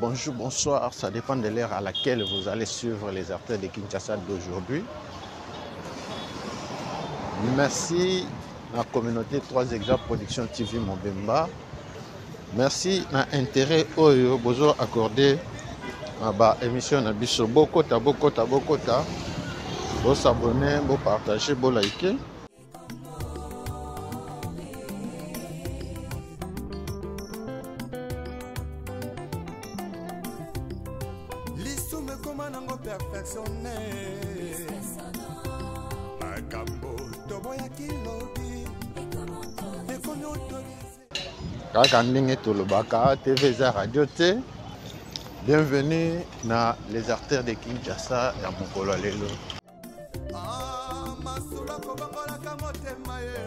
Bonjour, bonsoir, ça dépend de l'heure à laquelle vous allez suivre les artères de Kinshasa d'aujourd'hui. Merci à la communauté 3 Exemples Production TV Mobemba. Merci na intérêt oyo bozo accordé na ba émission na biso bokota bokota bokota bo s'abonner, bo partager, bo liker. Lisumu ekoma nango perfectionne makambo toboyaki lobi ekomi autorise Kaka ndenge tolobaka, TV eza radio te. Bienvenue na les artères de Kinshasa ya mokolo ya lelo. Ah, masolo akobongolaka motema ye.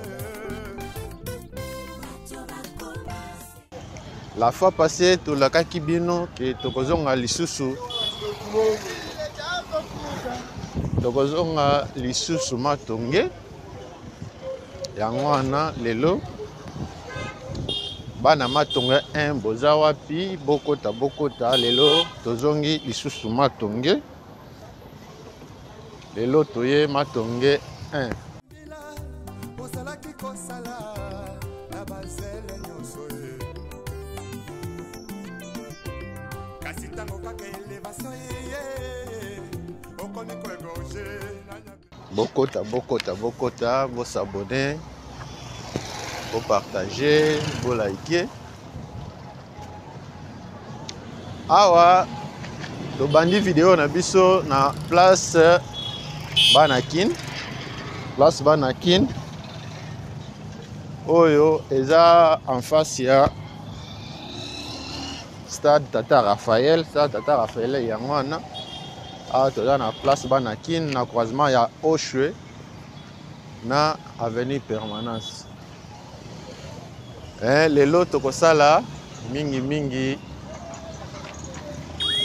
La fois passée tolakaki bino ke tokozonga lisusu tokozonga lisusu matonge yango wana lelo bana matonge 1 boza wapi bokota bokota lelo tozongi lisusu matonge lelo toye matonge 1 ozalaki kosala na bazele nyonso ye kasi ntango kaka elevation ye okomi koegorge Bokota bokota bokota bo s'abonner bo partager bo liker awa tobandi video na biso na place bana kin place bana kin oyo eza en face ya stade tata raphaël stade tata raphaël yango wana awa toza na place bana kin na croisement ya oshwe na avenue permanence eh, lelo tokosala mingi mingi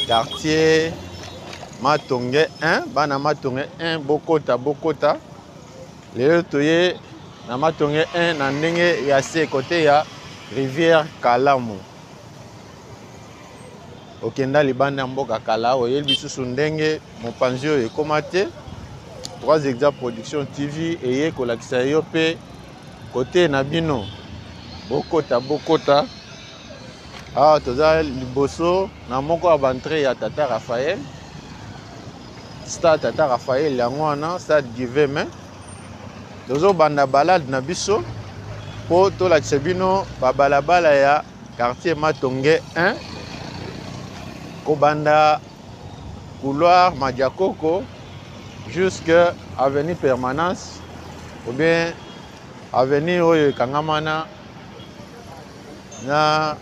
quartier matonge 1 bana matonge 1 bokota bokota lelo toye na matonge 1 na ndenge ya se kote ya rivière kalamu Okenda libanda ya mboka kala, oyebi lisusu ndenge mopanzi oyo ekoma te. 3 Exa Production TV eye kolakisa yo mpe kote na bino. Bokota bokota. Awa toza liboso na moko ya ba entrée ya Tata Raphaël. Stade Tata Raphaël yango wana, stade du 20 mai. Tozobanda balade na biso mpo tolakisa bino babalabala ya quartier Matonge 1 kobanda couloir Madiakoko jusque avenue Permanence ou bien avenue oyo ekangamana na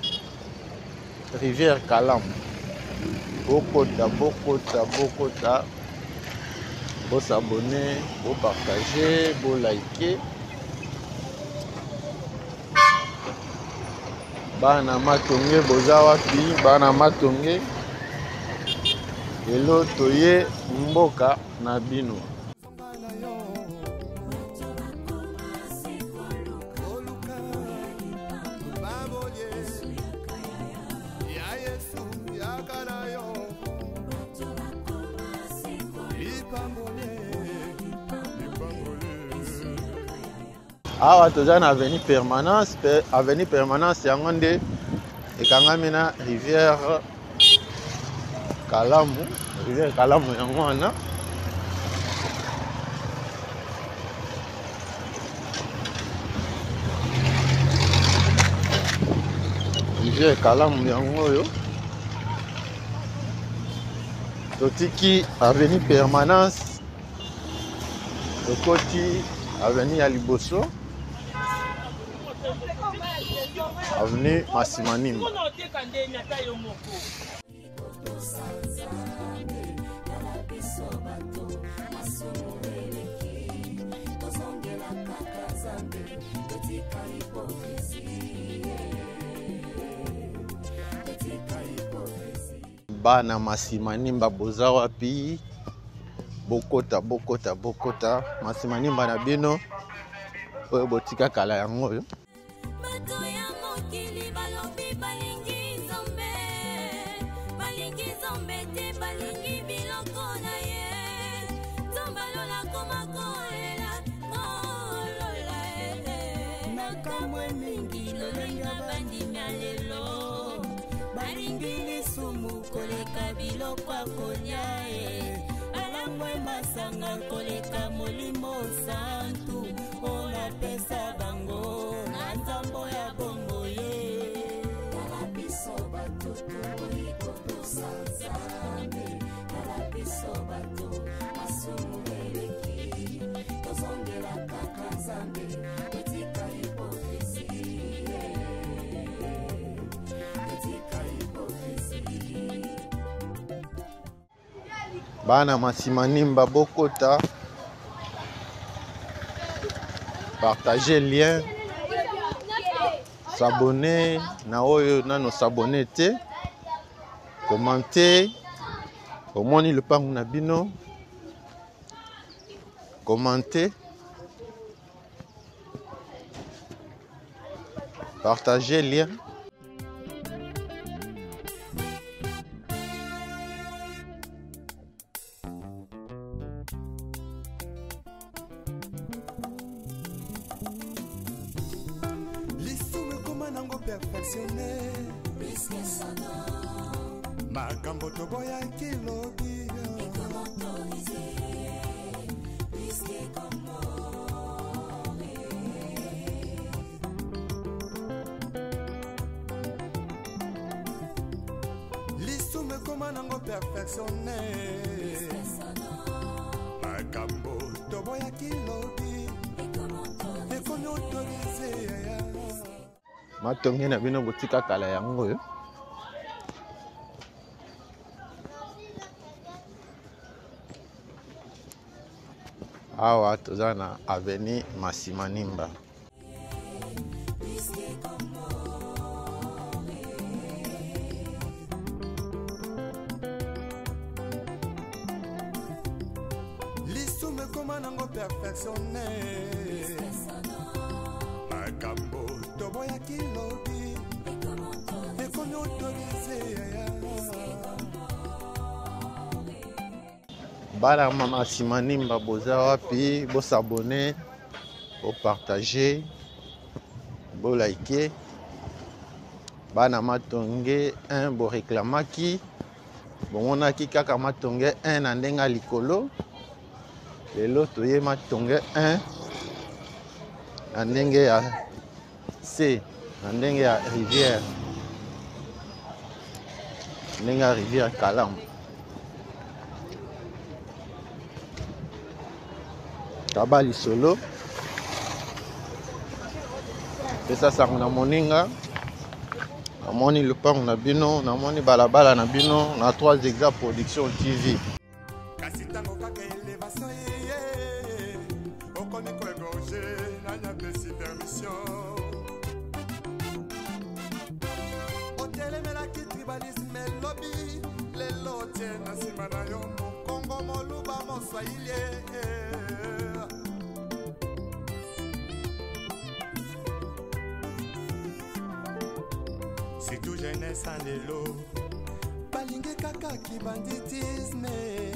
rivière Kalamu. Bokota bokota bokota, bo s'abonner, bo partager, bo liker. Bana Matonge boza wapi? Bana Matonge lelo toye mboka na bino. Awa toza na avenue Permanence, pe avenue Permanence yango nde ekangami na rivière Kalamu, rivière Kalamu yango wana. Rivière Kalamu yango oyo. Totiki avenue Permanence, tokoti avenue ya liboso, avenue Masimanimba. Bana Masimanimba boza wapi? Bokota bokota bokota Masimanimba na bino oyo botika kala yango oyo. Bato ya mokili balobi balingi Nzambe, Mingi lolenge bandimi ya lelo balingi lisumu koleka biloko ya kolia e balangwe masanga koleka Molimo Santu oyo napesa bango na nzambo ya bongo ye. Tala biso bato tokoki kotosa Nzambe, tala biso bato masumu eleki, tozongela kaka Nzambe, totika hypocrisie, totika hypocrisie. Bana Masimanimba bokota, partager lien, s'abonner na oyo nano s'abonner te, commenter, omoni lopango na bino, commenter, partager lien. Lisumu ekoma nango perfectionne, makambo toboyaki lobi. Lisumu ekoma nango perfectionne, makambo toboyaki lobi ekomi autorisé. Matonge na bino botika kala yango oyo. Awa toza na avenue Masimanimba. Lisumu ekoma nango perfectionne, makambo toboyaki lobi ekomi autorisé. Bana Masimanimba boza wapi? Bosabone, bopartage, bolike. Bana Matonge 1 boreklamaki, bomonaki kaka Matonge 1 na ndenge ya likolo. Lelo toye Matonge 1 na ndenge ya C, na ndenge ya rivière, ndenge ya rivière Kalamu. Kaba lisolo, pesa sango na moninga. Namoni lopango na bino, namoni balabala na bino na 3 Exa Production TV. Kasi ntango kaka elevation eye, okomi koégorge, nani apesi permission? Otelemelaki tribalisme elobi, lelo otie na nsima na yo mokongo, moluba, moswahili. Surtout jeunesse ya lelo balingi kaka kibanditisme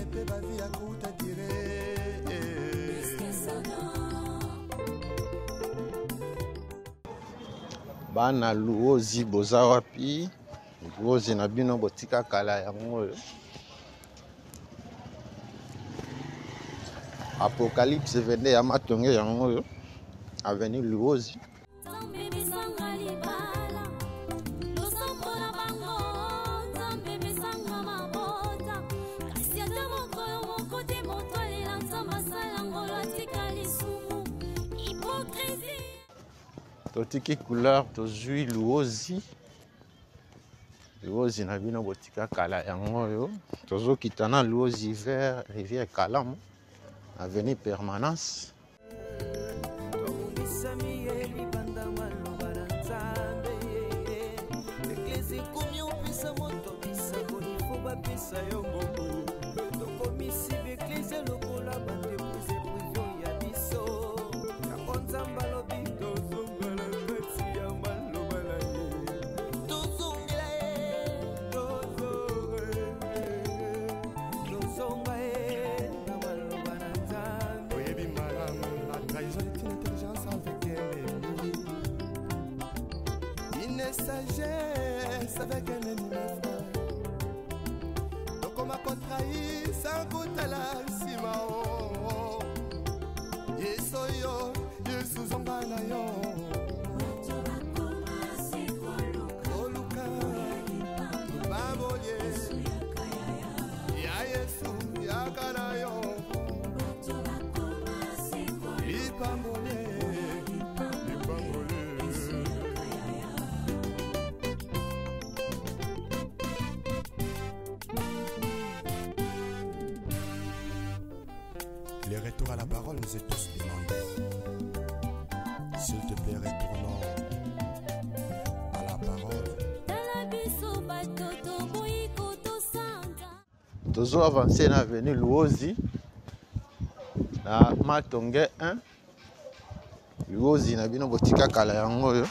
mpe bavi ya kuta dire. Bana Luozi boza wapi? Luozi na bino botika kala yango oyo. Apocalypse vende ya Matonge yango oyo, avenue Luozi. Nzambe pesanga libala, losambo na bango, Nzambe pesanga mabota, kasi ata mokolo moko te moto alela Nzambe asala ngolo atika lisumu hypocrisie. Totiki couleur, tozwi Luozi. Luozi na bino botika kala yango oyo. Tozokita na Luozi vers rivière Kalamu, avenue Permanence. Tobongisami ye libanda maloba na Nzambe. Eglise ekomi opesa moto bisakoli fo bapesa yo mbongo. Tokomisi baeglise lokola baentreprise privé ya biso. Yango Nzambe alobi tozongela kati ya maloba na ye, tozongela ye, tozonga ye na maloba na Nzambe. Oyebi malamu, la trahison est une intelligence avec ennemi. Avec un ennemi, mes frères. Tokoma kotrahir sans kotala nsima o. Yesu yo, Yesu zonga na yo. Koluka babolie ya Yesu yaka na yo. Lipambolie, lipambolie. Le retour à la parole nous est tous demandé. S'il te plaît, retournons à la parole. Tala biso bato toboyi kotosanza. Tozo avancer na avenue Luozi na Matonge 1. Luozi na bino botika kala yango oyo.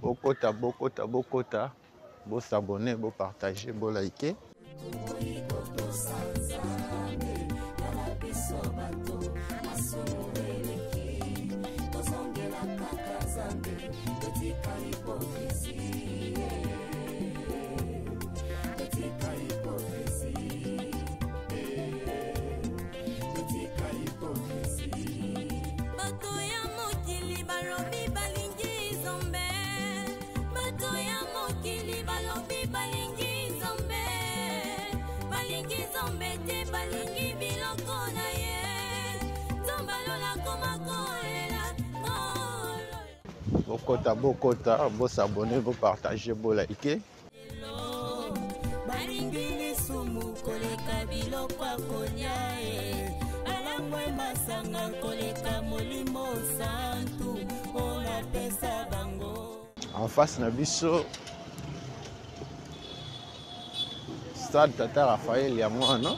Bokota, bokota, bokota, bo s'abonner, bo partager, bo liker. Bato ya mokili balobi balingi Nzambe. Bato ya mokili balobi balingi Nzambe. Balingi Nzambe te, balingi biloko na ye. Nzambe alola koma kolela, kolela. Bokota, bokota, bo s'abonner, bo partager, bo liker. Balingi lisumu koleka biloko ya kolia e. Balangwe masanga koleka molimo santu oyo napesa bango. En face na biso stade Tata Raphaël ya mwana.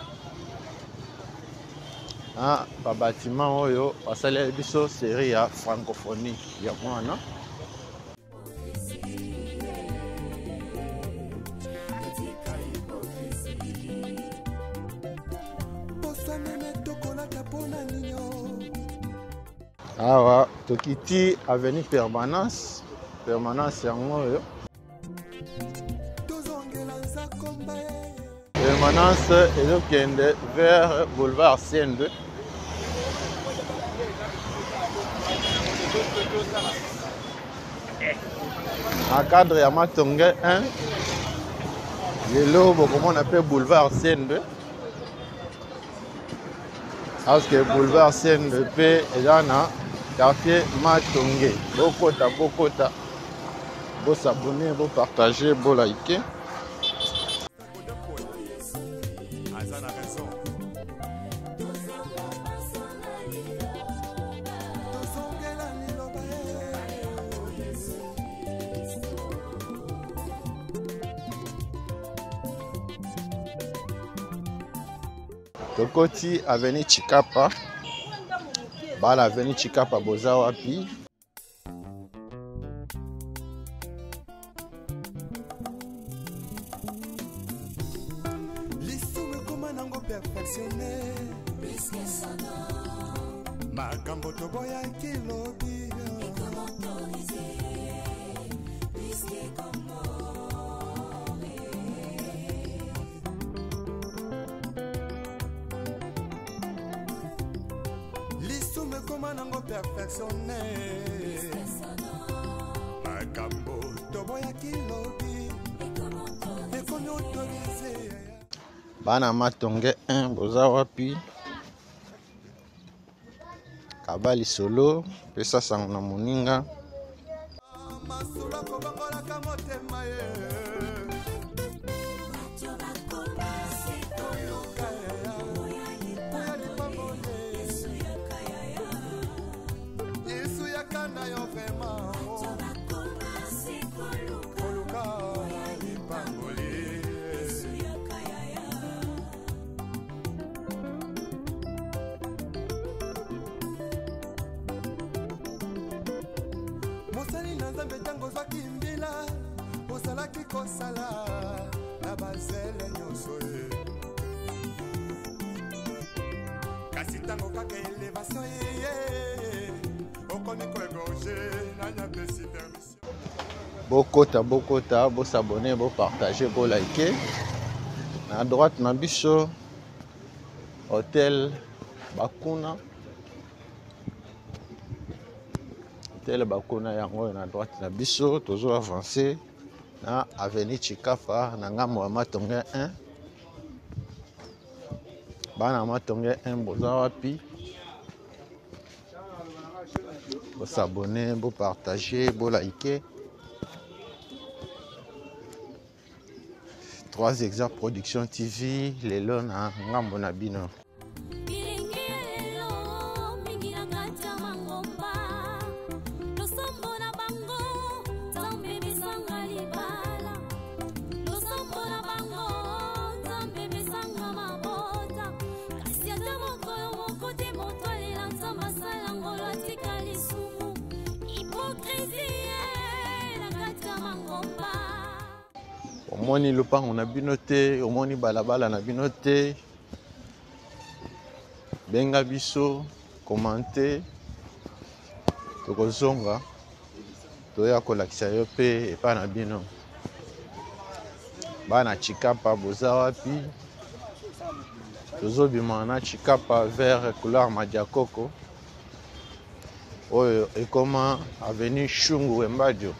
Ah, ba bâtiment oyo basaleli biso série ya francophonie ya mwana. Awa tokiti avenue Permanence, Permanence yango oyo. Permanence ezokende vers boulevard CN2. Na cadre ya Matonge 1, lelo bokomona pe boulevard CN2. Parce que boulevard CN2 pe eza na quartier Matonge. Bokota, bokota, bo s'abonner, bo partager, bo liker. Tokoti avenue Tshikapa. Bala avenue Tshikapa boza wapi? Lisumu ekoma nango perfectionné. Makambo toboyaki lobi. Lisumu ekoma nango perfectionné. Makambo toboyaki lobi. Ekomi autorisé. Bana Matonge 1 boza wapi? Kaba lisolo, pesa sango na moninga. Masolo kobongolaka motema ye. Yesu yaka na yo vraiment. Koluka lipamboli. Mosali na Nzambe ntango ozwaki mbila, ozalaki kosala na bazele nyonso ye. Kasi ntango kaka elevation eye, okomi koegorge, nani apesi permission? Bokota, bokota, bosabone, bopartage, bolike. Na droite na biso hotel Bakuna. Hotel Bakuna yango oyo na droite na biso, tozo avancer na avenue Chikafa na ngambo ya Matonge 1. Bana Matonge 1 boza wapi? Bosabone, bopartage, bolike. 3 Exa Production TV lelo na ngambo na bino. Bilenge ya lelo mingi na kati ya mangomba, losambo na bango Nzambe pesanga libala, losambo na bango Nzambe pesanga mabota, kasi ata mokolo moko te moto alela Nzambe asala ngolo atika lisumu, hypocrisie na kati ya mangomba. Omoni lopango na bino te, omoni balabala na bino te, benga biso, commente, tokozonga toya kolakisa yo pe epa na bino. Bana Chikapa boza wapi? Tozobima na Chikapa vers couloir Madiakoko oyo ekoma avenue Shungu Wembadio.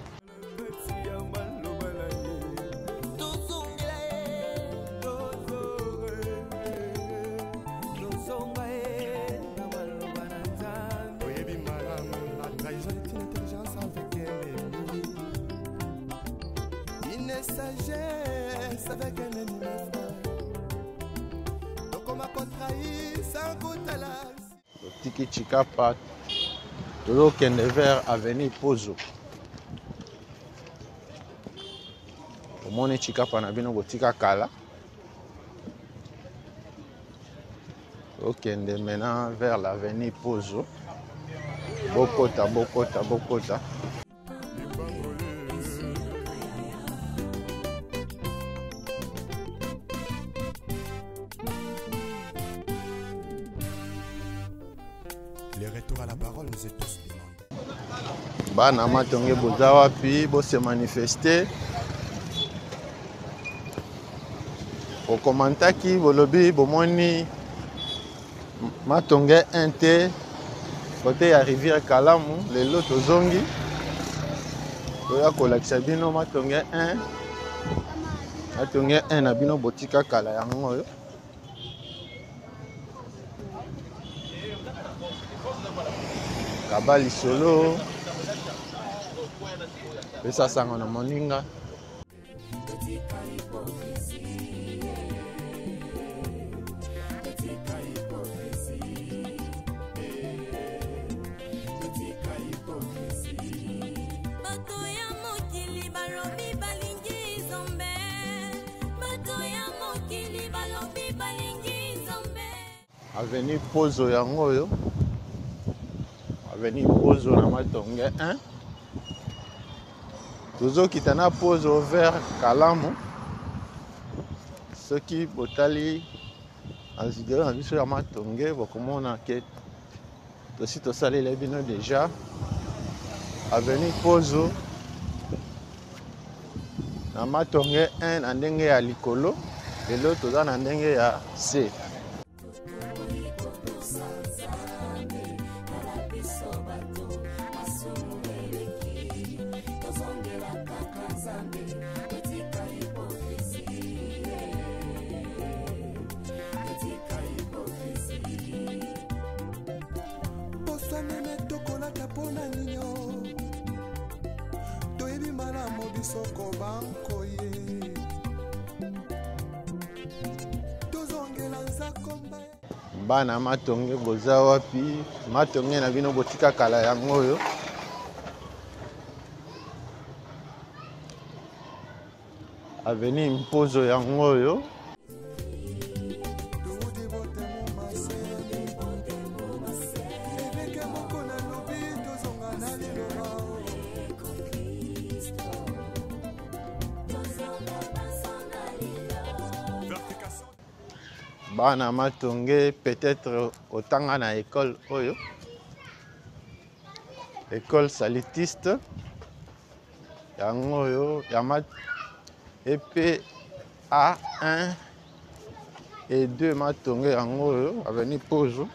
Tiki Chikapa, tozokende vers avenue Pozo. Omoni Chikapa na bino botika kala, tokende maintenant vers l'avenue Pozo. Bokota, bokota, bokota. Le retour à la parole nous est tous demandé. Bana Matonge boza wapi, bo se manifester. Okomantaki bolobi bomoni Matonge 1 te côté ya rivière Kalamu. Lelo tozongi toya kolakisa bino Matonge 1. Matonge 1 na bino botika kala yango oyo. Kaba lisolo, pesa sango na moninga. Bato ya mokili balobi balingi Nzambe, bato ya mokili balobi balingi Nzambe. Avenue Pozo yango oyo, avenue Pozo na Matonge 1. Tozokita na Pozo vers Kalamu. Soki botali na video na biso ya Matonge, bokomona ke tosi tosaleli bino déjà avenue Pozo na Matonge 1 na ndenge ya likolo. Lelo toza na ndenge ya C. Bana Matonge boza wapi? Matonge na bino botika kala yango oyo. Avenue Mpozo yango oyo. Bana Matonge peut-être otanga na école oyo, école salutiste. Yango oyo ya mat epe A1 et 2 Matonge yango oyo avenue Pozo.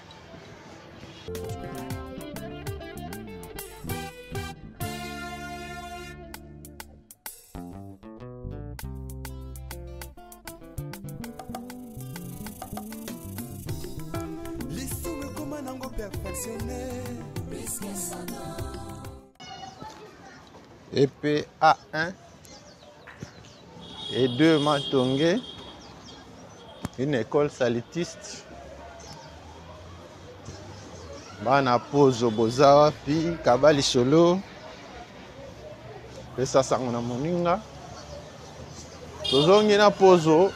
Lisumu ekoma nango perfectionne. EP A1 et 2 Matonge, une école salutiste. Bana Pozo boza wapi? Kaba lisolo, pesa sango na moninga. Tozongi na Pozo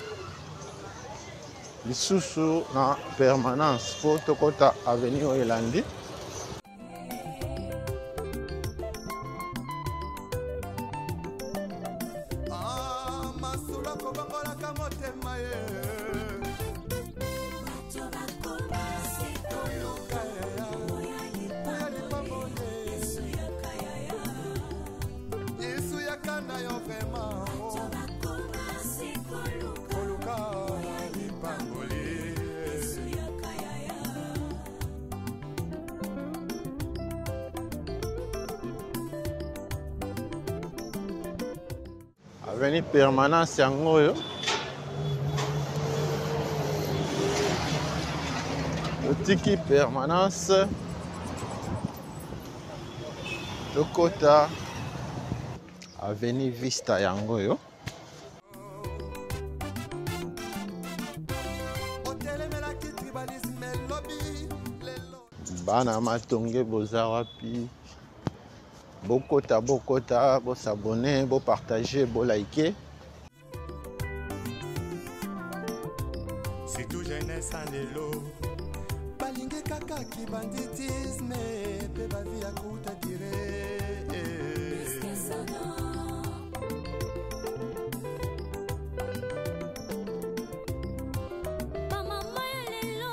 lisusu na permanence po tokota avenue oyo elandi. Ah, masolo akobongolaka motema ye. Koluka ya lipamboli. Yesu yaka na yo vraiment. Koluka lipamboli. Avenue permanence yango oyo. Totiki permanence. Tokota avenue Vista yango oyo. Otelemelaki tribalisme elobi lelo. Bana Matonge boza wapi? Bokota, bokota, bosabone, bopartage, bolike. Surtout jeunesse en lelo balingi kaka kibanditisme mpe bavi ya kuta dire. Bamama ya lelo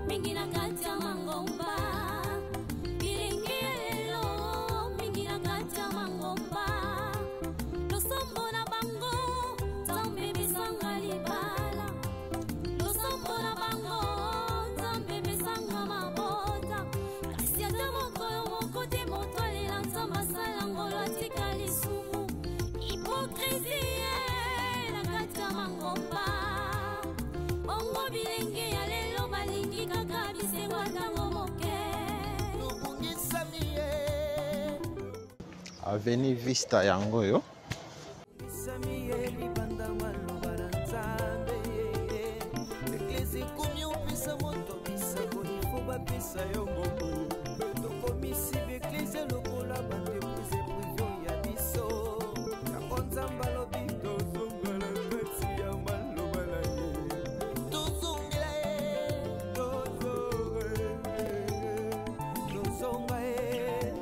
mingi na kati ya mangomba, bilingi ya lelo mingi na kati ya mangomba, losambo na bango Nzambe pesanga libala, losambo na bango Nzambe pesanga mabota, kasi ata mokolo moko te moto alela Nzambe asala ngolo atika lisumu. Hypocrisie na kati ya mangomba, bongo bilenge ya lelo balingi kaka bisengo ntango moke. Tobungisami ye. Avenue Vista yango oyo. Sami ye libanda maloba na Nzambe. Eglise ekomi opesa moto bisakoli fo bapesa yo mbongo. Tokomisi baeglise lokola baentreprise prive ya biso. Yango Nzambe alobi tozonga na kati ya maloba na ye. Tozongela ye, tozonga ye, tozonga ye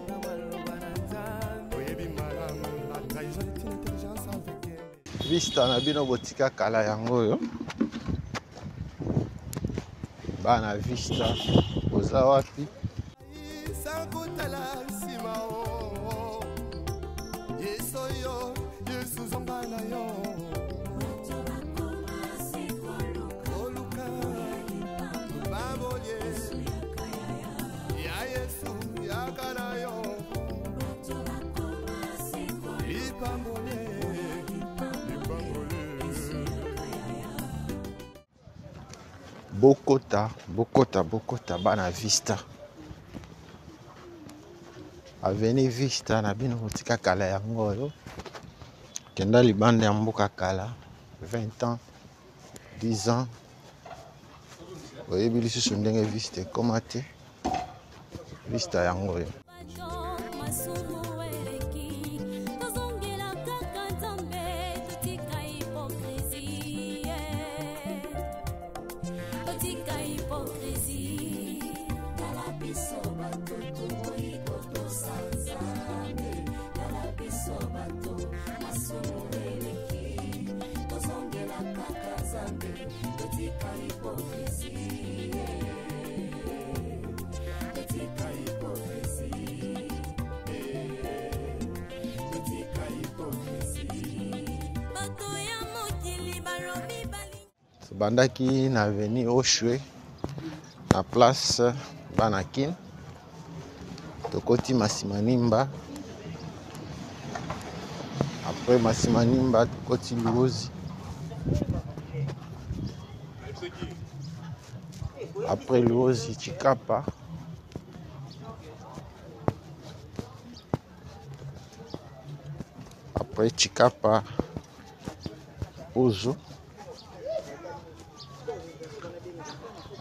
na maloba na Nzambe. Oyebi malamu la trahison est une intelligence avec elle. Vista na bino botika kala yango oyo. Bana Vista boza wapi? Sans kotala nsima o. Yesu yo, Yesu zonga na yo. Koluka babolie. Ya Yesu yaka na yo. Lipambolie, lipambolie. Bokota, bokota, bokota bana Vista. Avenue Vista na bino botika kala yango oyo. Kenda libanda ya mboka kala 20 ans, 10 ans. Oyebi lisusu ndenge Vista ekoma te. Vista yango oyo. Bato masumu eleki, tozongela kaka Nzambe, totika hypocrisie, totika hypocrisie. Tala biso bato toboyi kotosa Nzambe. Tala biso bato masumu eleki, tozongela kaka Nzambe, totika hypocrisie, totika hypocrisie. Tobandaki na avenue Oshwe na place bana Kin, tokoti Masimanimba, après Masimanimba tokoti Luozi, après Luozi Chikapa, après Chikapa Mpozo,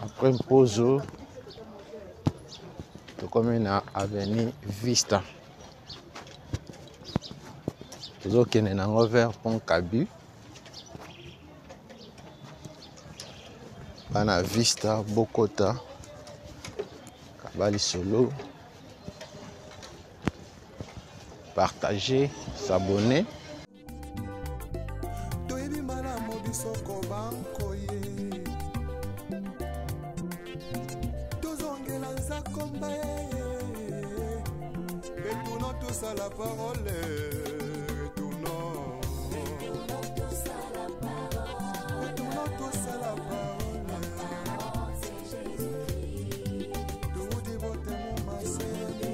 après Mpozo tokomi na avenue Vista, tozokende nango vers Pont Kabu. Bana Vista bokota kaba lisolo, partager, s'abonner. Toyebi malamu biso kobankoye, tozongela nzakomba ye, retournons tous à la parole, retournons, retournons tous à la parole. Toudi botemo masele,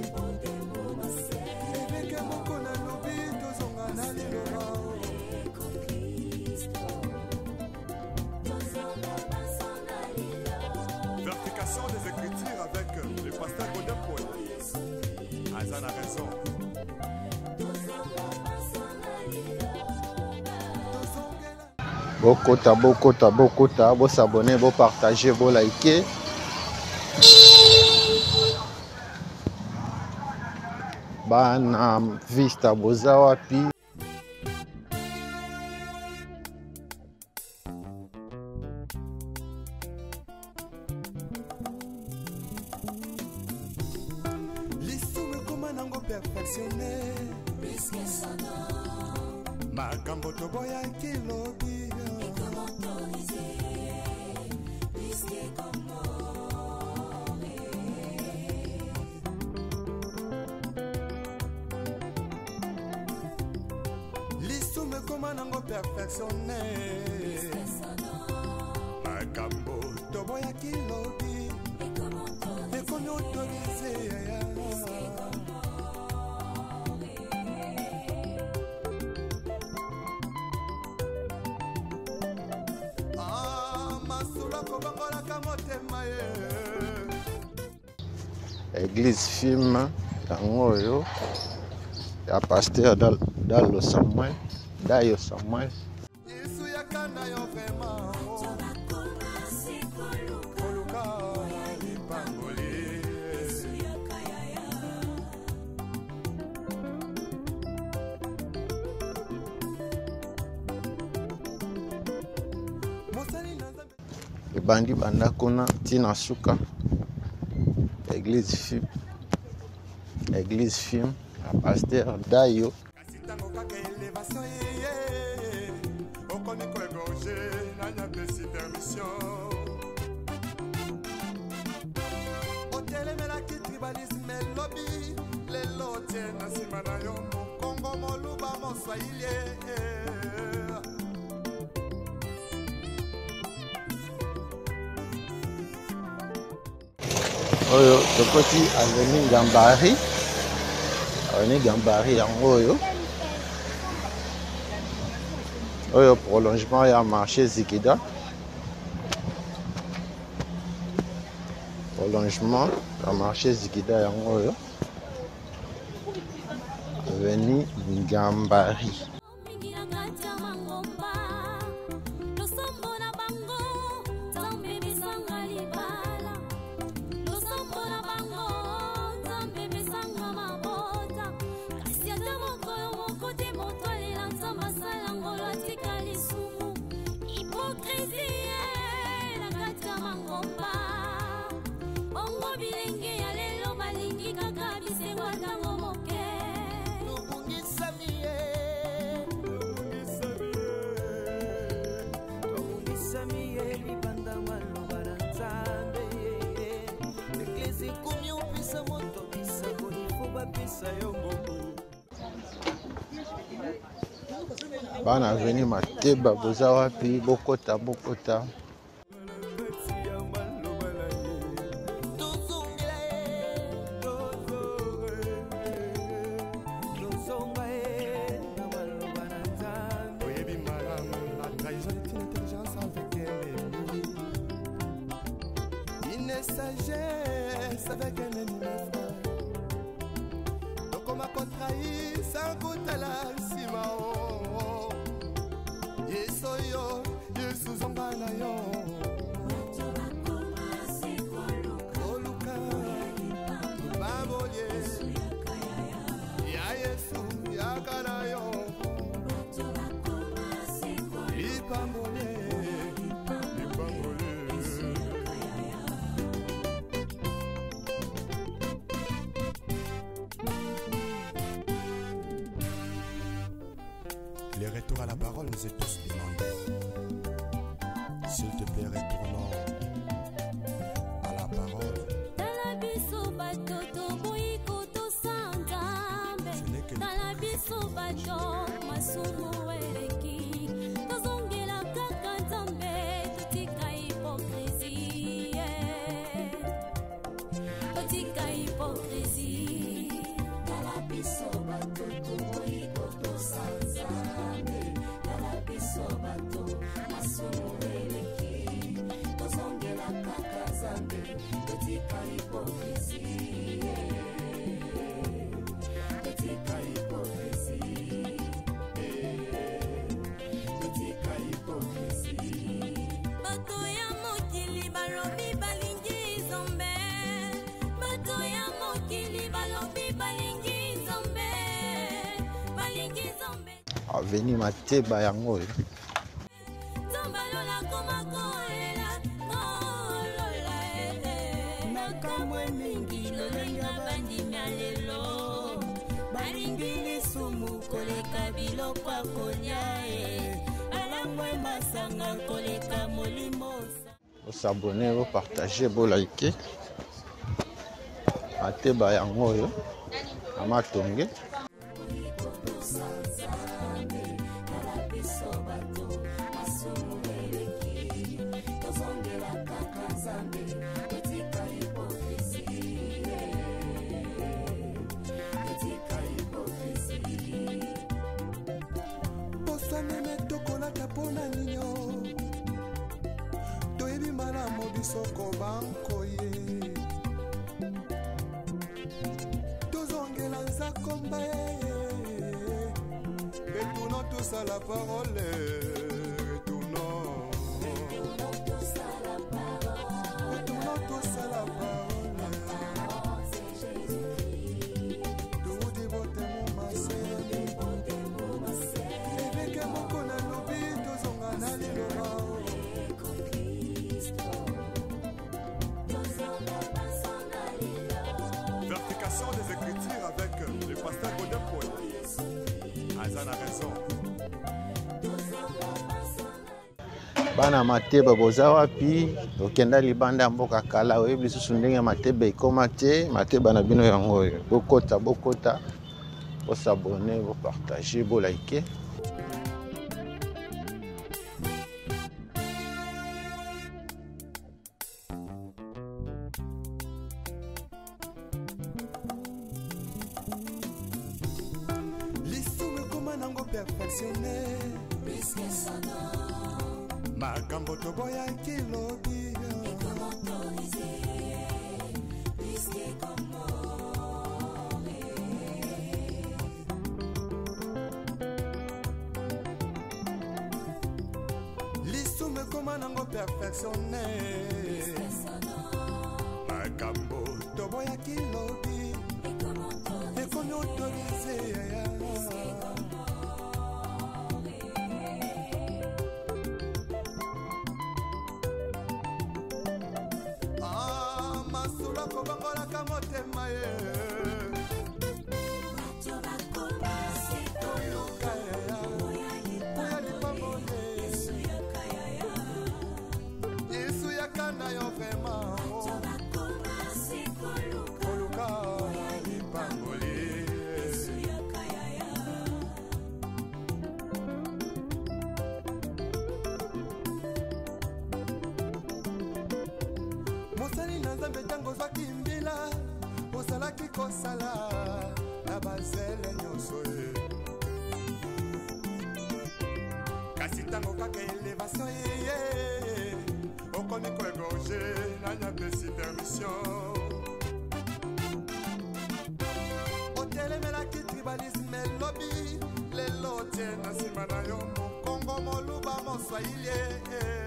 eveke moko nalobi, tozonga na liloba. Vérification des Écritures avec le pasteur Godin Paul. Azan a raison. Bokota, bokota, bokota, bosabone, bopartage, bolike. Bana Vista boza wapi? Lisumu ekoma nango perfectionne, makambo toboyaki lobi. Lisumu ekoma nango perfectionne, makambo toboyaki lobi ekomi autorise. Ah, masolo akobangolaka motema ye. Église film yango oyo ya pasteur Dalo Samuel, Dayo Samuel. Yesu yaka na yo vraiment, koluka lipamboli. Mosali na Nzambe. Ebandi banda kuna ntina suka. Église film, église film ya pasteur Dayo. Kasi ntango kaka elevation eye, okomi koegorge, nani apesi permission? Otelemelaki tribalisme elobi, lelo otie na nsima na yo mokongo, moluba, moswahili. Oyo tokoti avenue Gambari, avenue Gambari yango oyo, oyo prolongement ya marché Zikida, prolongement ya marché Zikida yango oyo, avenue Gambari. Mingi na kati ya mangomba, losambo na bango Nzambe pesanga libala, losambo na bango Nzambe pesanga mabota, kasi ata mokolo moko te moto alela Nzambe asala ngolo atika lisumu. Hypocrisie na kati ya mangomba, bongo bilenge ya lelo balingi kaka bisengo ntango moke. Tobungisami ye, tobungisami ye libanda maloba na Nzambe. Eglise ekomi opesa moto bisakoli, fo bapesa yo mbongo. Bana avenue Mateba boza wapi? Bokota, bokota. Combine sagesse avec un ennemi frère. Tokoma kotrahir sans kotala nsima o. Yesu yo, Yesu zonga na yo. Koluka babolie ya Yesu yaka na yo. Lipambolie, lipambolie. Le retour à la parole nous est tous demandé. S'il te plaît, retournons à la parole. Tala biso bato toboyi kotosa Nzambe. Ce n'est que Tala biso bato masumu eleki. Tozongela kaka Nzambe, totika hypocrisie. Totika hypocrisie. Tala biso bato toboyi kotosa Nzambe. Tala biso bato masumu eleki. Tozongela kaka Nzambe, totika hypocrisie. Totika hypocrisie. Totika hypocrisie. Bato ya mokili balobi balingi Nzambe. Bato ya mokili balobi balingi Nzambe. Balingi Nzambe. Avenue Mateba yango oyo. Nzambe alola koma kolela, kolola, eh. Nakamwe mingi lolenge bandimi ya lelo balingi lisumu koleka biloko ya kolia e balangwe masanga koleka molimo. Bosabone, bopartage, bolike. Mateba yango oyo na Matonge. Kotosa Nzambe, tala biso bato masumu eleki. Tozongela kaka Nzambe, totika hypocrisie. Totika hypocrisie. Posa meme tokolata mpona ninyo, toyebi malamu bisoko bankoye. Tozongela nzakomba ye, retournons tous à la parole, retournons, retournons tous à la parole. Toudi botemo maseni eveke moko nalobi, tozonga na liloba o. Vérification des Écritures avec le pasteur Godin Paul. Aza na raison. Bana Mateba boza wapi? Okenda libanda ya mboka kala, oyebi lisusu ndenge Mateba ekóma te. Mateba na bino yango oyo. Bokota, bokota, bosabone, bopartage, bolike. Lisumu ekóma nango perfectionné, makambo toboyaki lobi. Lisumu ekóma nango perfectionné, makambo toboyaki lobi ekomi autorisé. Ah, masolo akobongolaka motema ye. Koluka ya lipamboli, Yesu yaka na yo vraiment. Koluka lipamboli. Mosali na Nzambe, ntango ozwaki mbila, ozalaki kosala na bazele nyonso ye, kasi ntango kaka élévation eye, okomi koégorger. Nani apesi permission? nsima na yo mokongo moluba moswahili eh, eh.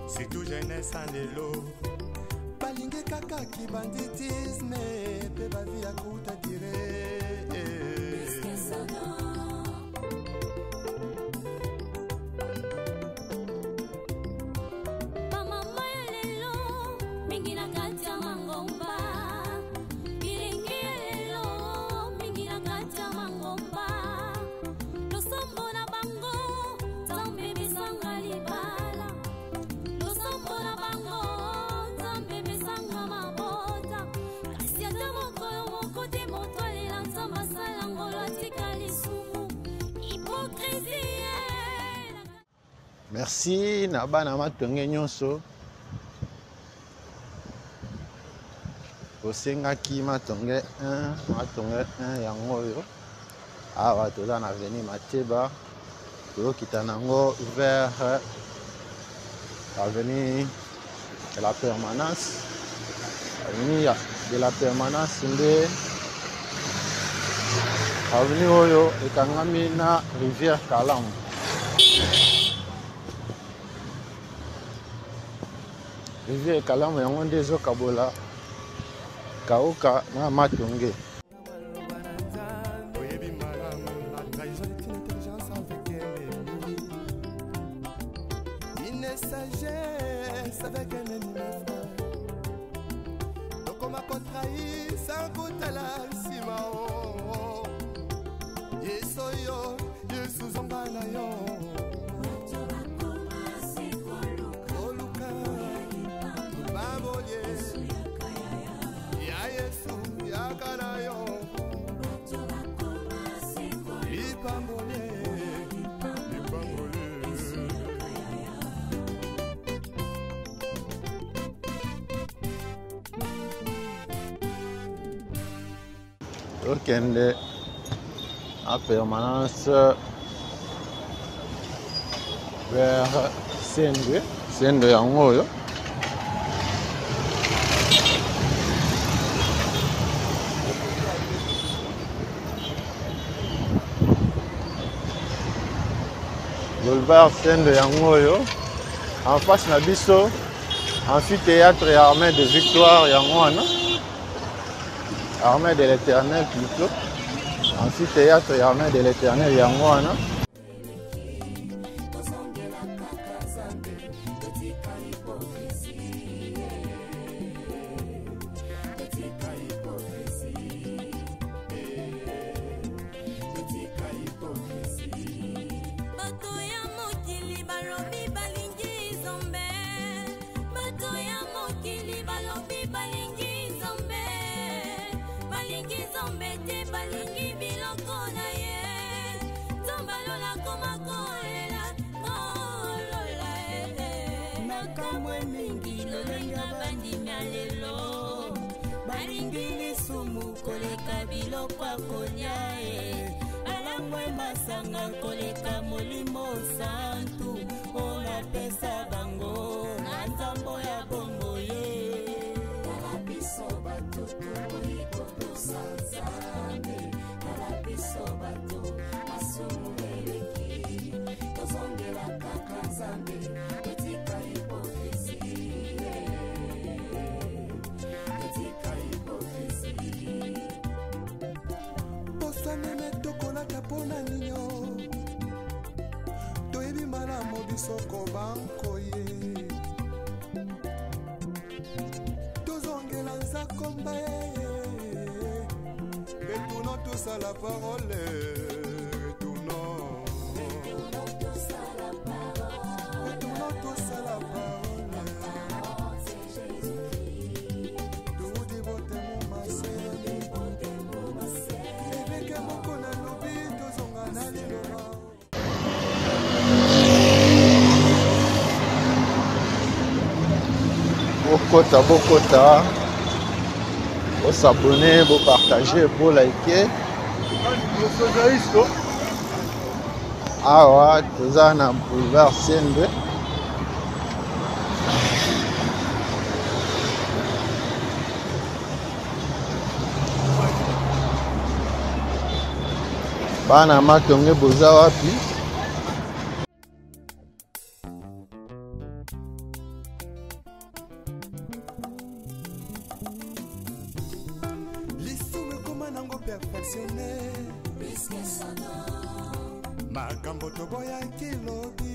Surtout jeunesse ya lelo balingi kaka kibanditisme mpe bavi ya kuta dire. Bamama ya lelo mingi na kati ya mangomba, bilenge ya lelo mingi na kati ya mangomba, losambo na bango Nzambe pesanga libala, losambo na bango Nzambe pesanga mabota, kasi ata mokolo moko te moto alela Nzambe asala ngolo atika lisumu hypocrisie. Merci na bana matonge nyonso osengaki matonge 1, matonge 1 yango oyo. Awa toza na avenue Mateba, tozokita nango vers avenue de la Permanence. Avenue de la Permanence nde avenue oyo ekangami na rivière Kalamu. Rivière Kalamu yango nde ezokabola Kauka na Matonge. Oyebi malamu la trahison est une intelligence avec ennemi. Une sagesse avec un ennemi, mes frères. Tokoma kotrahi sans kotala nsima o. Yesu yo, Yesu zonga na yo. Koluka babolie ya Yesu yaka na yo. Lipambolie, lipambolie. Tokende na permanence vers Sendwe. Sendwe yango oyo. Boulevard Sendwe yango oyo. En face na biso amphithéâtre ya Armée de Victoire yango wana. Armée de l'Éternel plutôt. Amphithéâtre ya Armée de l'Éternel yango wana. Bato ya mokili balobi balingi Nzambe, bato ya mokili balobi balingi Nzambe, balingi Nzambe te, balingi biloko na ye. Nzambe alola koma kolela, kolola eh. Makambo mingi lolenga bandimi ya lelo, balingi lisumu koleka biloko ya kolia eh. Balangwe masanga koleka molimo santu oyo napesa bango na nzambo ya bongo ye. Tala biso bato tokoki kotosa Nzambe, tala biso bato masumu eleki, tozongela kaka Nzambe, totika hypocrisie, totika hypocrisie. Posa meme tokolata mpona ninyo, toyebi malamu biso kobankoye, tozongela nzakomba ye. Retournons tous à la parole, retournons. Retournons tous à la parole. Retournons tous à la parole. La parole, c'est Jésus-Christ. Toudi botemo mase. Botemo mase. Ebeke moko na lobi tozonga na liloba. Bokota, bokota, bosabone, bopartage, bolike. Awa toza na boulevard Sendwe. Bana Matonge boza wapi? Lisumu ekoma nango perfectionne makambo toboyaki lobi.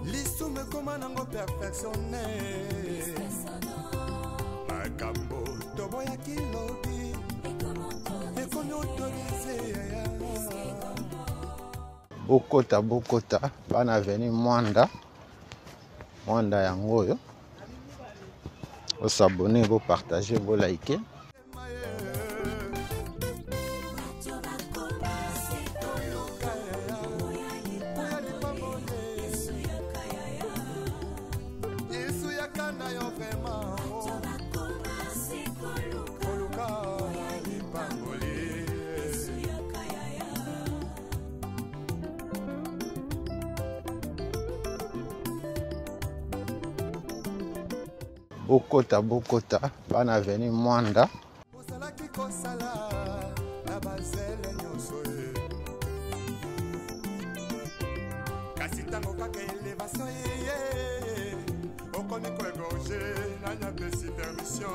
Lisumu ekoma nango perfectionne makambo toboyaki lobi ekomi autorise. Bokota bokota bana avenue Mwanda, Mwanda yango oyo. Bosabone, bopartage, bolike. Yesu yaka na yo vraiment koluka lipamboli. Bokota bokota bana avenue Mwanda. Ozalaki kosala na bazele nyonso ye, kasi ntango kaka elevation eye okomi koegorge, nani apesi permission?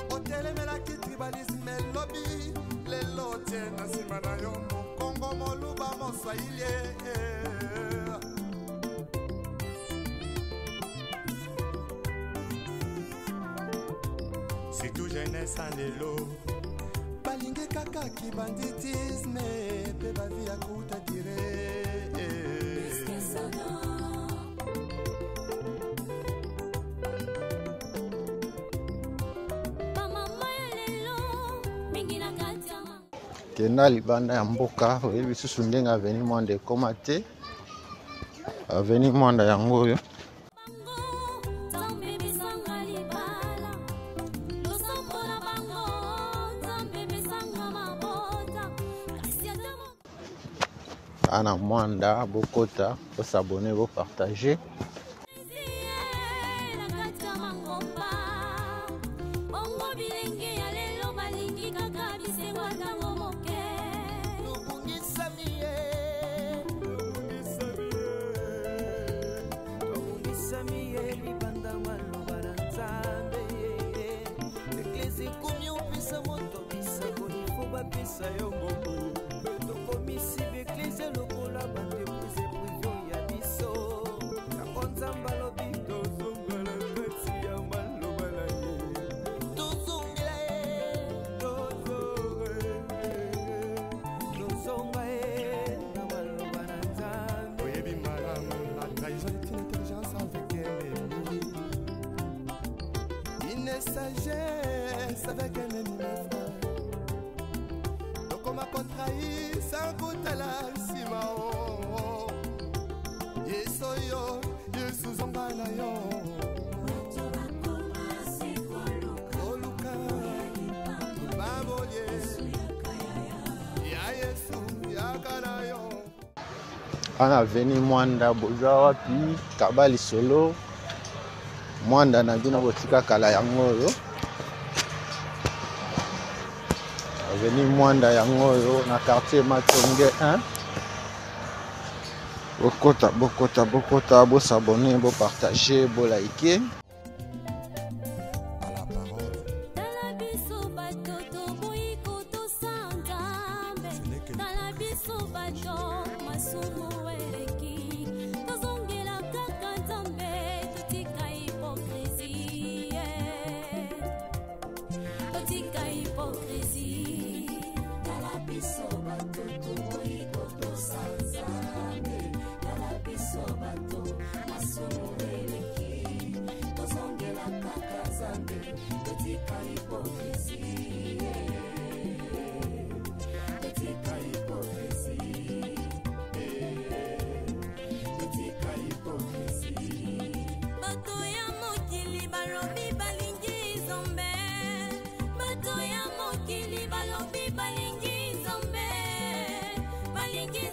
Otelemelaki tribalisme elobi, lelo otie na nsima na yo mokongo, moluba, moswahili. Surtout jeunesse ya lelo balingi kaka kibanditisme mpe bavi ya kuta dire. Bamama ya lelo mingi na kati ya Kenda libanda ya mboka, oyebi lisusu ndenge avenue Mwanda ekóma te. Avenue Mwanda yango oyo. Bango Nzambe pesanga libala, losambo na bango Nzambe pesanga mabota, kasi ata Bana Mwanda bokota, bosabone, bopartage. Mokonzi na kati ya mangomba, bongo bilenge ya lelo balingi kaka bisengo ntango moke. Tobungisami ye, tobungisami ye libanda maloba na Nzambe. Eklesi ekomi opesa moto bisakoli fo bapesa yo mbongo. Tokomisi baeklese lokola baentreprise privé ya biso. Yango Nzambe alobi tozongela kati ya maloba na ye, tozongela ye, tozonga ye na maloba na Nzambe. Oyebi malamu, la trahison est une intelligence avec un ennemi, une sagesse avec un ennemi, mes frères. Tokoma kotrahir sans kotala nsima o. Yesu oyo, Yesu zonga na yo koluka lipamboli ya Yesu yaka na yo. Bana avenue Mwanda boza wapi? Kaba lisolo Mwanda na bino botika kala yango oyo. Avenue Mwanda yango oyo na quartier Matonge 1. Bokota bokota bokota, bosabone, bopartage, bolike. À la parole. Tala biso bato toboyi kotosa Nzambe. Ce n'est que Tala biso bato masumu eleki, tozongela kaka Nzambe, totika hypocrisie, totika hypocrisie. Tala biso bato toboyi kotosa Nzambe. Tala biso bato masumu eleki, tozongela kaka Nzambe, totika hypocrisie, totika hypocrisie, totika hypocrisie. Bato ya mokili balobi balingi Nzambe, bato ya mokili balobi balingi Nzambe, balingi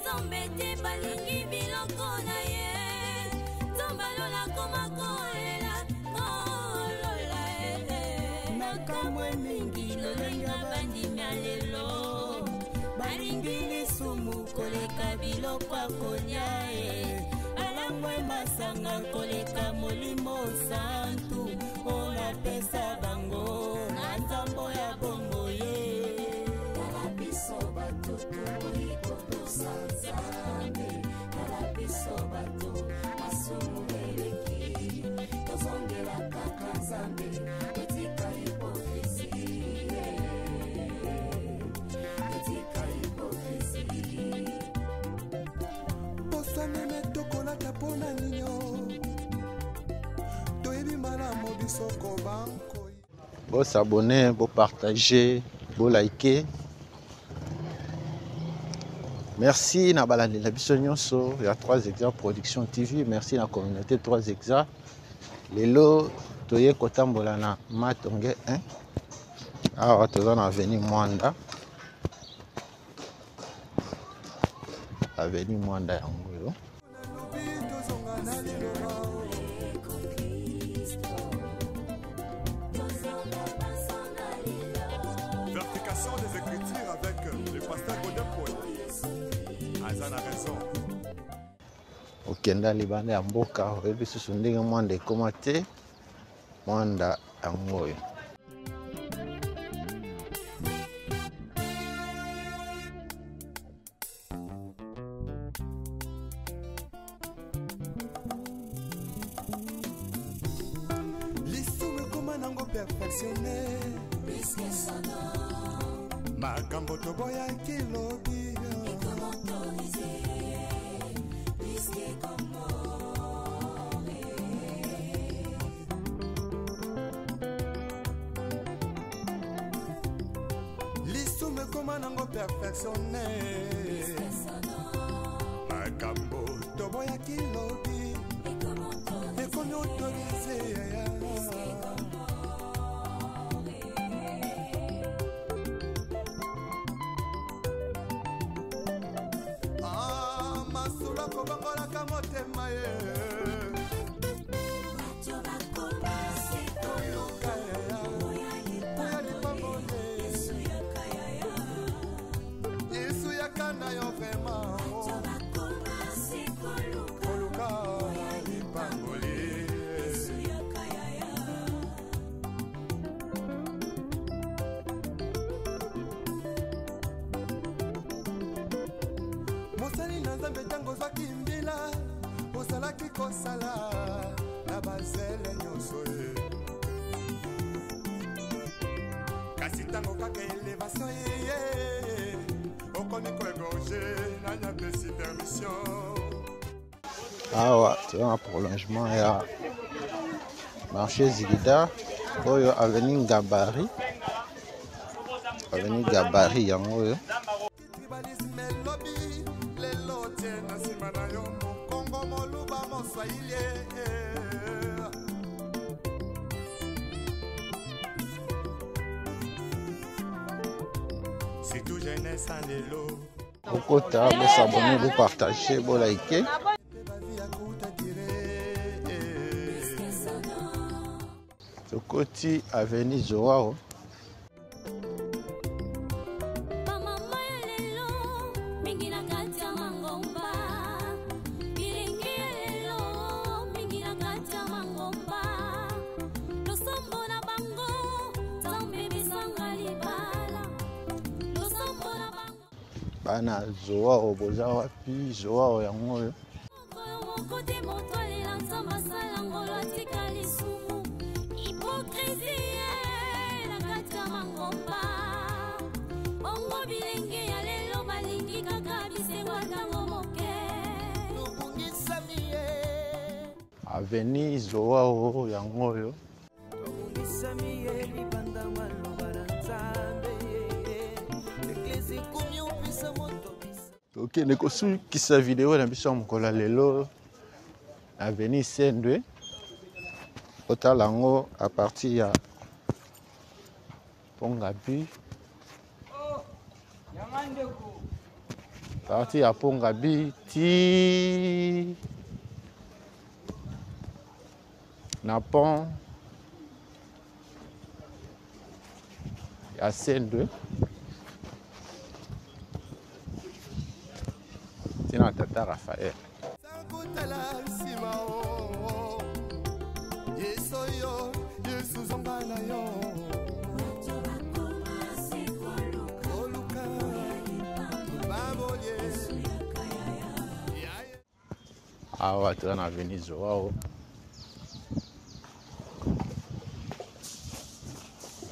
biloko ya kolia e balangwe masanga koleka molimo santu oyo napesa bango na nzambo ya bombo ye. Tala biso bato toboyi kotosa Nzambe, tala biso bato masumu eleki, tozongela kaka Nzambe, totika hipokrisi, totika hipokrisi. Posa meme tokolata mpo na ninyo, toyebi malamu biso kobankoi. Bosabone, bopartage, bolike. Merci na balandi na biso nyonso ya 3 Hexa Production TV. Merci na communauté 3 Hexa. Lelo toye kotambola na Matonge 1. Awa toza na avenue Mwanda. Avenue Mwanda yango oyo. Vérification des Écritures avec le pasteur Godin Paul. Aza na raison. Okenda libanda ya mboka, oyebi susu ndenge Mwanda ekoma te. Mwanda yango oyo. Lisumu ekoma nango perfectionne, makambo toboyaki lobi. Lisumu ekoma nango perfectionne, makambo toboyaki lobi ekomi autorise. Ah, masolo akobongolaka motema ye. Koluka ya lipamboli, Yesu yaka na yo vraiment. Koluka lipamboli. Mosali na Nzambe, ntango ozwaki mbila, ozalaki kosala na bazele nyonso ye. Kasi ntango kaka elevation eye, okomi koegorge, nani apesi permission? Awa toza na prolongement ya marché Zigida oyo, avenue Gabari, avenue Gabari yango oyo. Tribalisme elobi lelo tie na nsima na yo mokongo, moluba, moswahili. Surtout jeunesse ya lelo. Bokota, bosabone, bopartage, bolike. Mpe bavi ya kuta dire. Tokoti avenue Zoao. Bamama ya lelo mingi na kati ya mangomba, bilenge ya lelo mingi na kati ya mangomba, losambo na bango Nzambe bisanga libala, losambo na bango. Bana Zoao, boza wapi? Zoao yango oyo. Mokolo moko te moto alela Nzambe asala ngolo atika lisumu, hipokrisi na kati ya mangomba. Bongo bilenge ya lelo balingi kaka bisengo ntango moke. Tobungisami ye. Avenue Zoao yango oyo. Tobungisami ye libanda maloba na Nzambe, eklesi ekomi opesa moto bisa. Tokende kosukisa video na biso ya mokolo ya lelo, avenue Sendwe. Otala yango à partir ya Pongabi, partir ya Pongabi ti na pont ya Sendwe, ti na tata Raphaël. Kotala nsima o Yesu yo Yesu zonga na yo koluka babolie. Awa toza na avenue Zoao.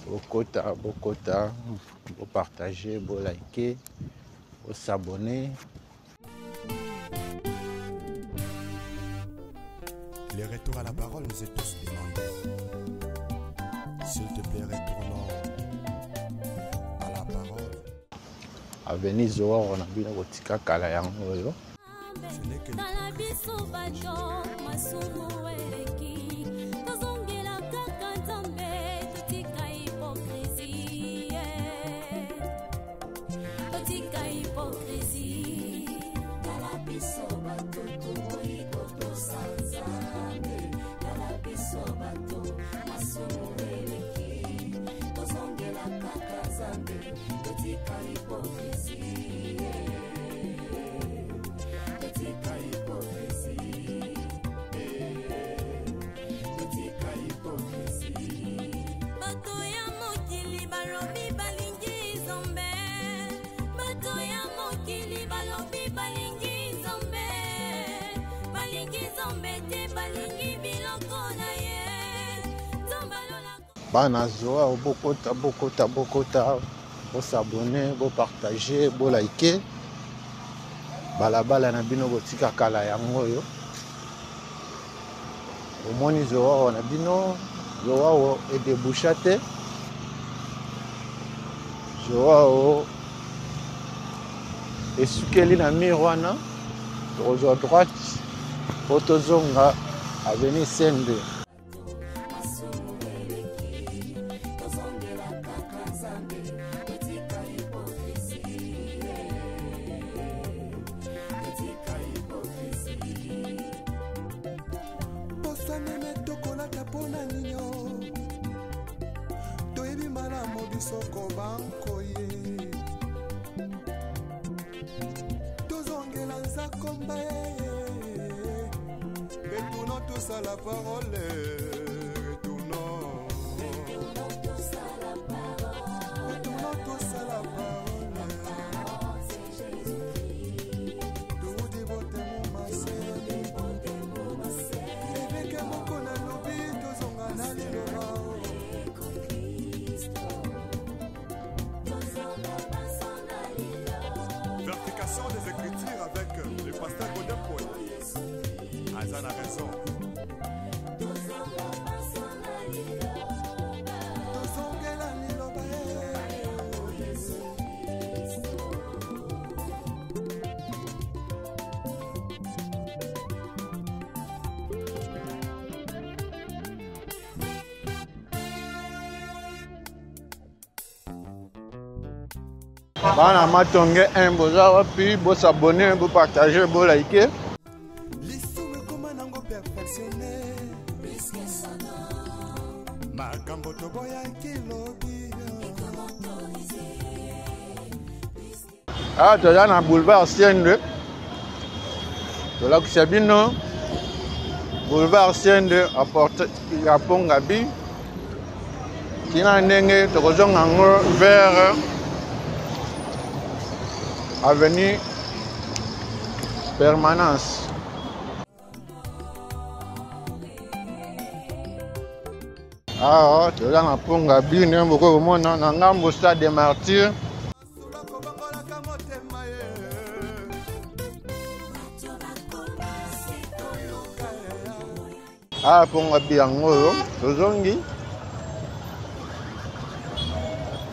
Bokota, bokota, bopartage, bolike, bosabonne. Le retour à la parole nous est tous demandé. S'il te plaît, retournons à la parole. Avenue Zoao na bino kotika kala yango oyo. Ce n'est que Tala biso bato masumu eleki, tozongela kaka Nzambe, totika hypocrisie, totika hypocrisie. Tala biso bato toboyi kotosa Nzambe, tala biso bato masumu eleki, tozongela kaka Nzambe, totika hypocrisie, totika hypocrisie, totika hypocrisie. Bato ya mokili balobi balingi Nzambe, bato ya mokili balobi balingi Nzambe, balingi Nzambe te, balingi biloko na ye. Nzambe alola. Bana Zoa, bokota, bokota, bokota, bosabone, bopartage, bolike. Balabala na bino botika kala yango oyo. Omoni Zoao na bino, Zoao edeboucha te. Zoao esukeli na mur wana, tokozwa droite po tozonga avenue Sende. Posa meme tokolata mpona ninyo, toyebi malamu biso kobankoye, tozongela nzakomba ye. Retournons tous à la parole, retournons, retournons tous à la parole. Toudi botemo mase, eveke moko nalobi, tozonga na liloba. Vérification des Écritures avec le pasteur Godin Paul. Azan a raison. Tozongela liloba ye. Bana Matonge 1, boza wapi? Bosabone, bopartage, bolike. Lisumu ekoma nango perfectionne, makambo toboyaki lobi. Awa toza na boulevard Sende, tolakisa bino boulevard Sende à porte ya Pongabi, tina ndenge tokozonga yango vers avenue Permanence. Awa toza na Pongabi, ndenge bokoki komona na ngambo stade des Martyrs. Kobongolaka motema ye. Awa Pongabi yango oyo tozongi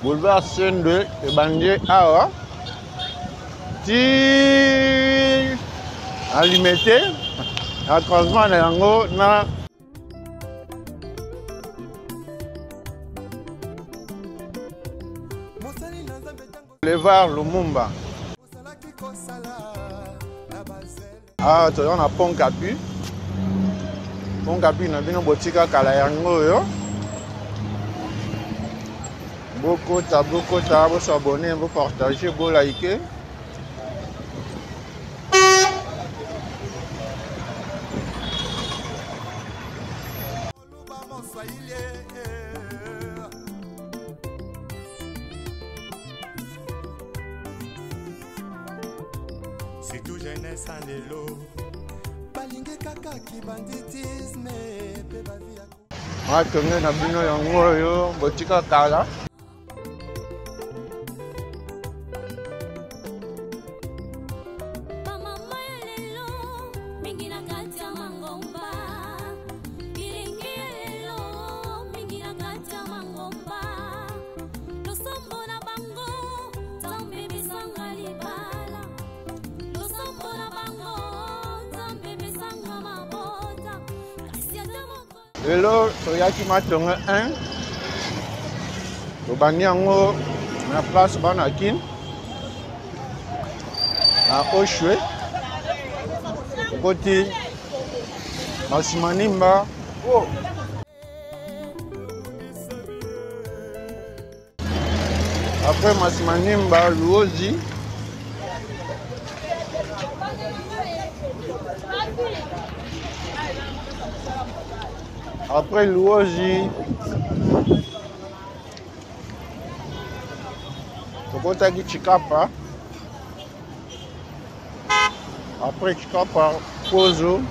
boulevard Sende ebandi awa ti alimete na croisement na yango na Mosali na Nzambe ntango boulevard Lumumba. Ozalaki kosala na bazele. Awa toza na Pont Capu. Pont Capu na bino botika kala yango oyo. Bokota, bokota, bosabone, bopartage, bolike. Swahili. Surtout jeunesse ya lelo balingi kaka kibanditisme mpe bavi ya Matonge na bino yango oyo botika kala. Bamama ya lelo mingi na kati ya mangomba, bilingi ya lelo mingi na kati ya mangomba, losambo na bango Nzambe pesanga libala, losambo na bango Nzambe pesanga mabota, kasi ata moko. Lelo toyaki Matonge 1, tobandi yango na place bana Kin na Oshwe, tokoti Masimanimba. Après Masimanimba, Luozi. Après Luozi, tokotaki Tshikapa. Après Tshikapa, Mpozo.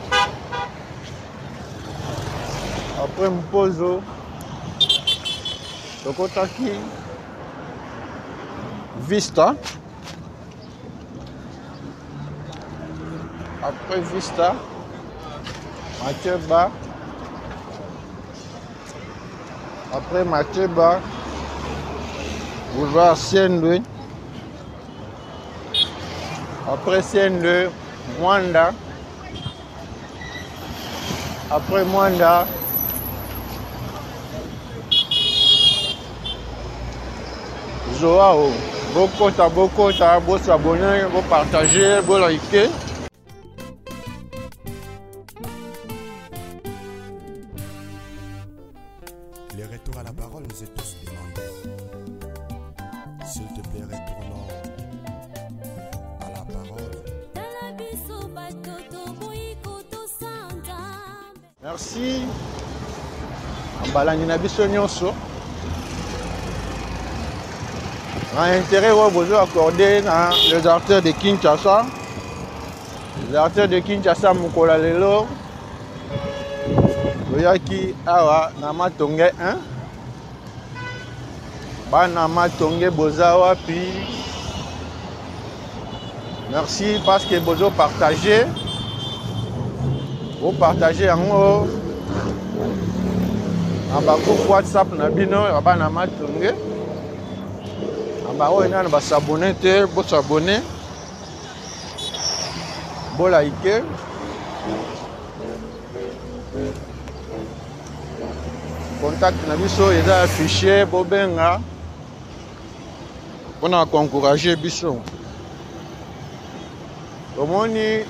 Après Mpozo, tokotaki Vista. Après Vista, Mateba. Après Mateba, boulevard Sendwe. Après Sendwe, Mwanda. Après Mwanda, Zoao. Bokota, bokota, bo s'abonner, bo partager, bo liker. Le retour à la parole nous est tous demandé. S'il te plaît, retournons à la parole. Tala biso bato toboyi kotosa Nzambe. Merci. Balandi na biso nyonso. Na intérêt oyo bozo accordé na les artères de Kinshasa. Les artères de Kinshasa mokolo ya lelo toyaki awa na Matonge 1. Bana Matonge boza wapi? Merci parce que bozo partager. Bo partager yango na ba groupe WhatsApp na bino ya bana Matonge. Na ba oyo nanu ba s'abonner te, bo s'abonner. Bo liker. Contact na biso eza affiché, bobenga mpona koencourager biso. Omoni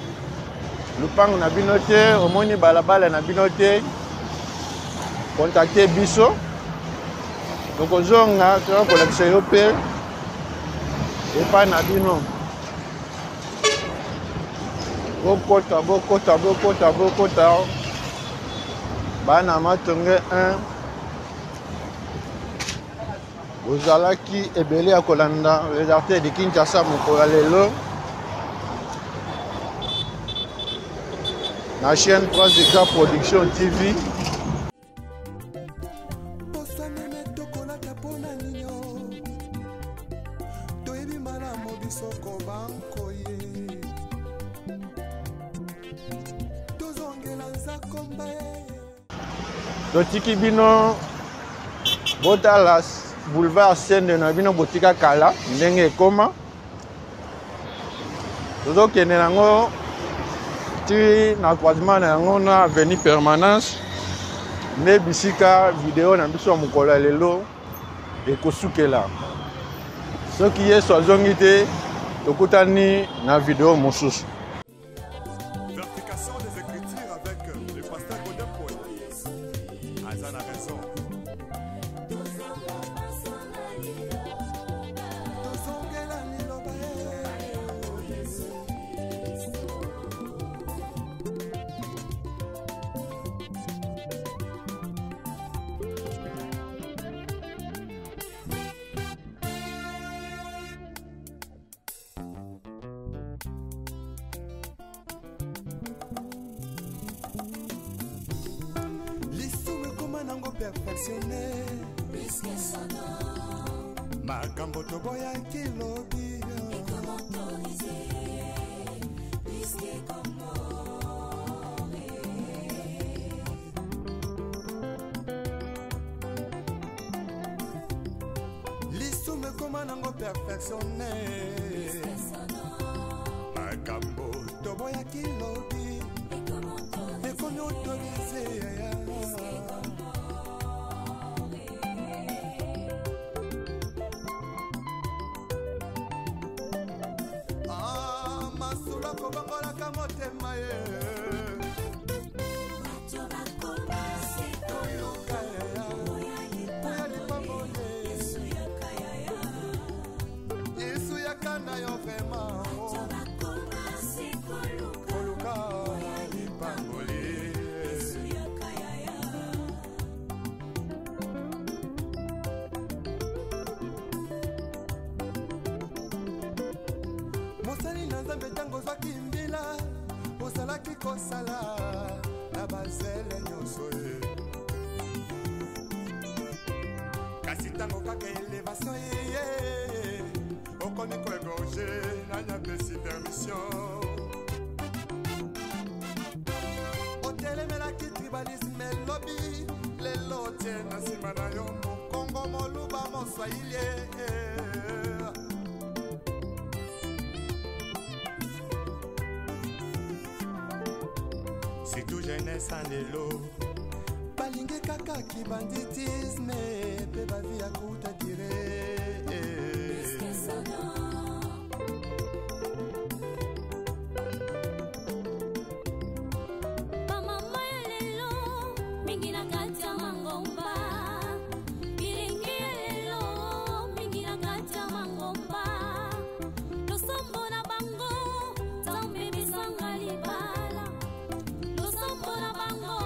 lupango na bino te, omoni balabala na bino te, contacte biso. Tokozonga toya kolakisa yo mpe epai na bino. Bokota, bokota, bokota, bokota. Bana Matonge 1, bozalaki ebele ya kolanda les artères de Kinshasa mokolo ya lelo na chaîne 3 Exa Production TV. Posa meme tokolata mpona ninyo, toyebi malamu biso kobankoye, tozongela nzakomba ye. Totiki bino botala boulevard Sende na bino botika kala ndenge ekoma. Tozokende nango ti na croisement na yango na avenue Permanence, nde bisika video na biso ya mokolo ya lelo ekosukela. Soki Yesu azongi te, tokutani na video mosusu. Vérification des Écritures avec le pasteur Godin Paul. Azan a raison. Tozongela liloba ye. perfectionne makambo toboyaki lobi lisumu ekoma nango perfectionne makambo toboyaki lobi ekomi autorise. Ah, masolo kobongolaka motema ye Yesu yaka na yo vraiment koluka lipamboli. Mosali na Nzambe ntango ozwaki mbila ozalaki kosala na bazele nyonso ye, kasi ntango kaka elevation eye okomi koegorge nani apesi permission. Otelemelaki tribalisme elobi lelo otie na nsima na yo mokongo moluba moswahili. Surtout jeunesse ya lelo balingi kaka kibanditisme mpe bavi ya kuta dire. Bamama ya lelo mingi na kati ya mangomba, bilenge ya lelo mingi na kati ya mangomba, losambo na bango Nzambe besanga libala, losambo na bango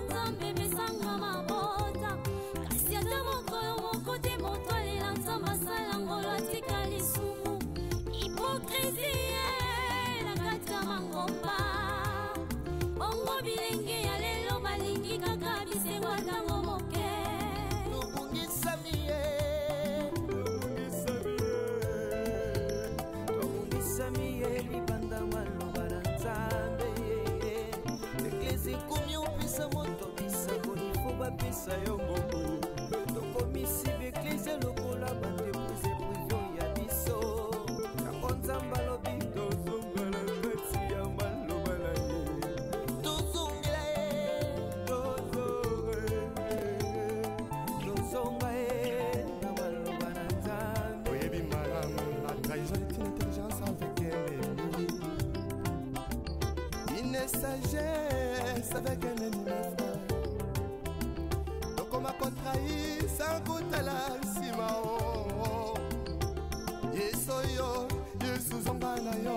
Nzambe besanga mabota, kasi ata mokolo moko te moto alela Nzambe asala ngolo atika lisumu. Hipokrisie na kati ya mangomba, bongo bilenge ya lelo balingi kaka bisengo ntango moke. Tobungisami ye, tobungisami ye libanda maloba na Nzambe. Eglise ekomi opesa moto bisakoli fo bapesa yo mbongo. Tokomisi baeglise lokola baentreprise prive ya biso. Yango Nzambe alobi tozongela kati ya maloba na ye, tozongela ye, tozonga ye na maloba na Nzambe. Oyebi malamu la trahison est une intelligence avec un ennemi, une sagesse avec un ennemi, mon frère. Tokoma kotrahir sans kotala nsima o. Yesu oyo Yesu zonga na yo.